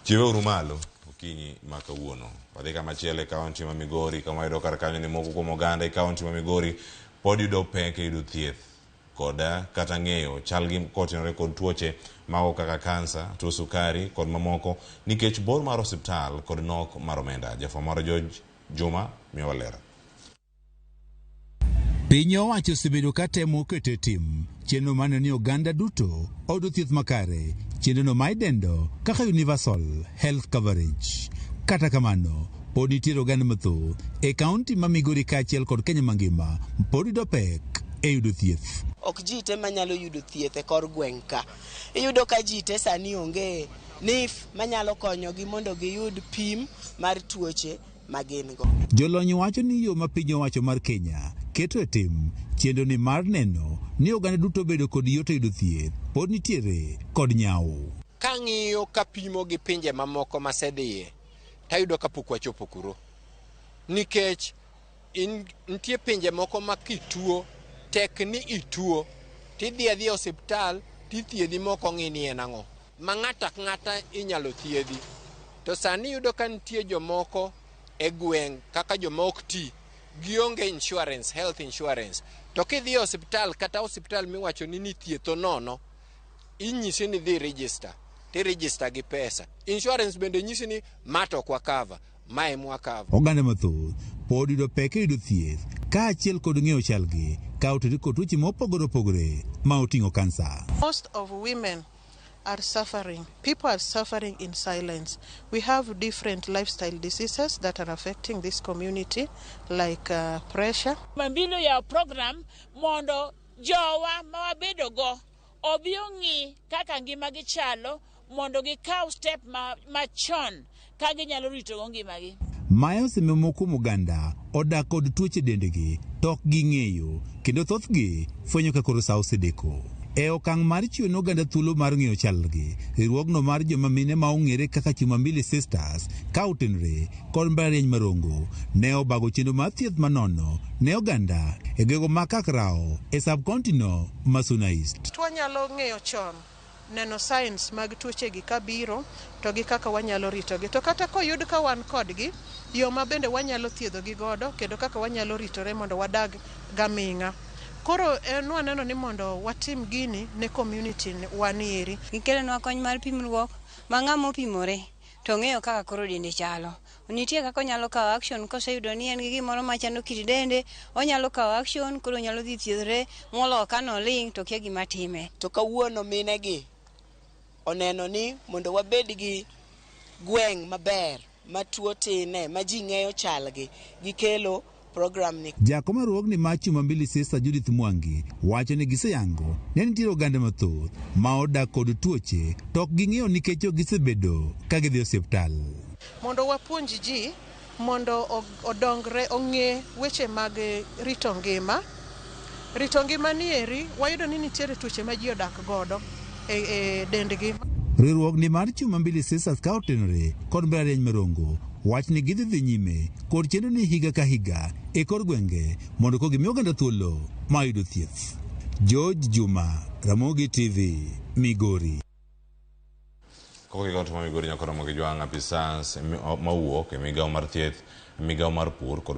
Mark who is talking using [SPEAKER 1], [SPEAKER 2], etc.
[SPEAKER 1] Chiweuru malo okinyi ma kawuono. Wadhi kamachielo e kaunti ma Migori kama wayudo kar kanyo ni moko kuom oganda e kaunti ma Migori pod yudo pek e yudo thieth kod kata ng'eyo chalgi kotenore kod tuoche mago kaka kansa, tuo sukari kod mamoko nikech bor mar osiptal kod nok mar omenda. Jafwambo marwa George Juma miyowa ler.
[SPEAKER 2] Piny owacho osebedo ka temo keto e tim chenro maneno ni oganda duto oyudo thieth makare, chenrono ma idendo kaka Universal Health Coverage. Kata kamano, pod nitiere oganda mathoth e kaunti ma Migori kaachiel kod Kenya mangima pod yudo pek e yudo thieth.
[SPEAKER 3] Ok ji te manyalo yudo thieth e kor gweng' ka. Iyudo ka ji te sani onge NHIF manyalo konyogi mondo giyud pim mar tuoche ma gin go.
[SPEAKER 2] Jolony wacho ni yo ma piny owacho mar Kenya keto e tim chenro ni mar neno ni oganda duto obedo kod yot e yudo thieth pod nitiere kod nyawo.
[SPEAKER 4] Kang'iyo kapimo gi pinje mamoko masedhiye tayudo kapok wachopo kuro nikech in, nitie pinje moko ma kituo tek ni ituo tidhi adhiya e osiptal tithiedhi mok ong'i ni en ang'o ma ng'ato ang'ata inyalo thiedhi to sani iyudo ka nitie jomoko e gweng' kaka joma ok ti gionge insurance, health insurance to kidhi e osiptal kata osiptal miwacho ni nithietho nono inyisi ni dhi register ti register gi pesa insurance bende nyisi ni ma to ok wakava ma ema wakava.
[SPEAKER 2] Oganda mathoth pod yudo pek e yudo thieth kaachiel kod ng'eyo chalgi ka otudore kod tuoche mopogore opogore ma oting'o kansa.
[SPEAKER 5] Most of women are suffering. People are suffering in silence. We have different lifestyle diseases that are affecting this community, like pressure.
[SPEAKER 6] Mambilo yawo program mondo jowa ma wabedogo obi ong'i kaka ngimagi chalo mondo gikaw step machon ka ginyalo ritogo ngimagi.
[SPEAKER 2] Mae osemiyo moko kuom oganda odak kod tuoche dendgi to ok ging'eyo kendo thothgi fwenyo ka koro sa osedeko. E okang' mar chiwo ne oganda thuolo mar ng'eyo chalgi, riwruogno mar joma mine ma ong'ere kaka Chumambili Sisters ka otenore kod mbalariany ma Rongo ne obago chenro mar thieth manono ne oganda e gwenge ma Kakrao e sub-county no ma Suna East.
[SPEAKER 5] Twanyalo ng'eyo chon neno signs mag tuochegi kabiro to gi kaka wanyalo ritogi. To kata koyud ka wan kodgi, yo ma bende wanyalo thiedhogi godo kendo kaka wanyalo ritore mondo wadag gaming'a. Koro en waneno ni mondo watim gini ne community wanieri.
[SPEAKER 7] Gikelonwa kony mar pimruok ma ng'ama opimore to ong'eyo kaka koro dende chalo. Nitie kaka onyalo kawo action koseyudo ni en gi gimoro machando kit dende, onyalo kawo action koro onyalo dhi thiedhore moloyo ka noling' to okia gima time.
[SPEAKER 3] To kawuono minegi oneno ni mondo wabed gi gweng' maber ma tuo tine ma ji ng'eyo chalgi, gikelo program ni.
[SPEAKER 2] Jakom mar riwruogni mar Chumambili Sister Judith Mwangi wacho ni giseyango ni nitie oganda mathoth ma odak kod tuoche to ok ging'eyo nikech ok gisebedo ka gidhi e osiptal.
[SPEAKER 5] Mondo wapuonj ji mondo odongre ong'e weche mag rito ngima. Rito ngima ni eri wayudo ni nitiere tuoche ma ji odak godo e dendgi.
[SPEAKER 2] Riwruogni mar Chumambili Sisters ka otenore kod mbalariany ma Rongo wach ni gidhi dhi nyime kod chenro ni higa ka higa e kor gwenge mondo ko gimi oganda thuolo mar yudo thieth. George Juma, Ramogi TV, Migori.
[SPEAKER 1] Kowuok e kaunti ma Migori nyaka romo gi jwang' apisas mawuok e migawo mar thieth, migawo mar pur kod